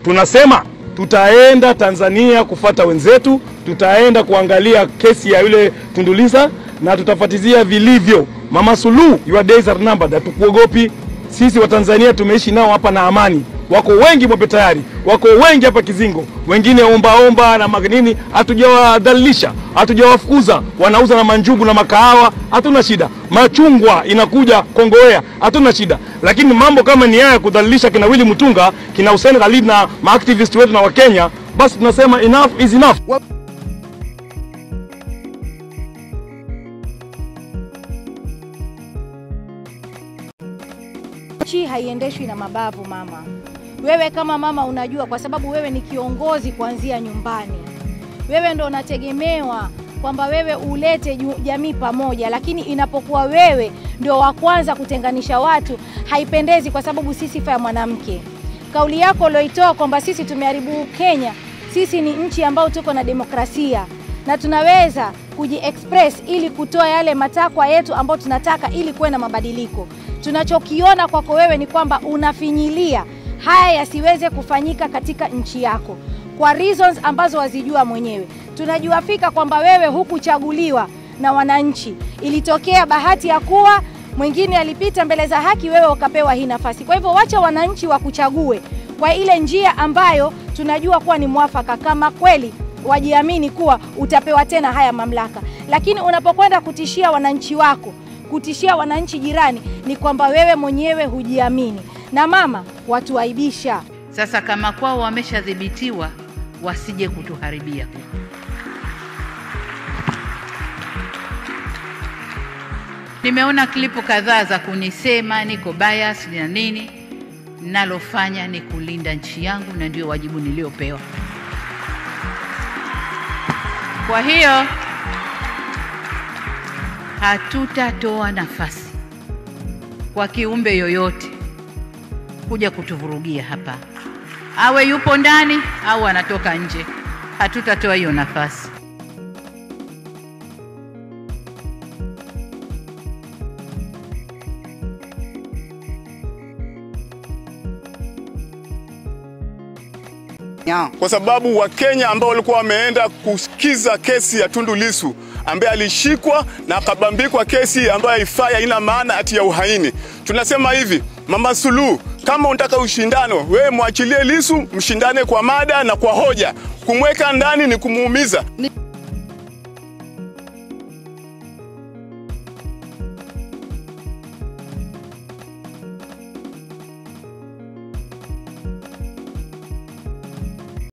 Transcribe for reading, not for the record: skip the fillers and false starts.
Tunasema tutaenda Tanzania kufata wenzetu, tutaenda kuangalia kesi ya yule Tundu Lissu na tutafuatilia vilivyo. Mama Suluhu, your days are numbered. Hatukuogopi. Sisi wa Tanzania tumeishi nao hapa na amani. Wako wengi Mwembe Tayari, wako wengi hapa Kizingo, wengine omba omba na magnini, hatujawadhalilisha, hatujawafukuza, wanauza na manjugu na makahawa, hatuna shida. Machungwa inakuja Kongowea, hatuna shida. Lakini mambo kama ni haya kudhalilisha kina Willy Mutunga, kina Hussein Khalid na maactivist wetu na wa Kenya, basi tunasema enough is enough. Nchi haiendeshwi na mabavu mama. Wewe kama mama unajua, kwa sababu wewe ni kiongozi kuanzia nyumbani. Wewe ndo unategemewa kwamba wewe ulete jamii pamoja, lakini inapokuwa wewe ndio wa kwanza kutenganisha watu, haipendezi, kwa sababu si sifa ya mwanamke. Kauli yako ulioitoa kwamba sisi tumeharibu Kenya, sisi ni nchi ambayo tuko na demokrasia na tunaweza kuji-express ili kutoa yale matakwa yetu ambayo tunataka ili kuwe na mabadiliko. Tunachokiona kwako wewe ni kwamba unafinyilia haya yasiweze kufanyika katika nchi yako kwa reasons ambazo wazijua mwenyewe. Tunajua fika kwamba wewe hukuchaguliwa na wananchi. Ilitokea bahati ya kuwa mwingine alipita mbele za haki, wewe ukapewa hii nafasi. Kwa hivyo wacha wananchi wakuchague kwa ile njia ambayo tunajua kuwa ni mwafaka, kama kweli wajiamini kuwa utapewa tena haya mamlaka. Lakini unapokwenda kutishia wananchi wako, kutishia wananchi jirani, ni kwamba wewe mwenyewe hujiamini. Na mama, watuaibisha. Sasa kama kwao wameshadhibitiwa, wasije kutuharibia. Nimeona klipu kadhaa za kunisema niko bias na nini. Nalofanya ni kulinda nchi yangu na ndio wajibu niliopewa. Kwa hiyo hatutatoa nafasi kwa kiumbe yoyote kuja kutuvurugia hapa, awe yupo ndani au anatoka nje. Hatutatoa hiyo nafasi. Kwa sababu Wakenya ambao walikuwa wameenda kusikiza kesi ya Tundu Lissu ambaye alishikwa na akabambikwa kesi ambayo haifai, haina maana ati ya uhaini. Tunasema hivi, Mama Suluhu, kama unataka ushindano, wewe mwachilie Lissu, mshindane kwa mada na kwa hoja. Kumweka ndani ni kumuumiza.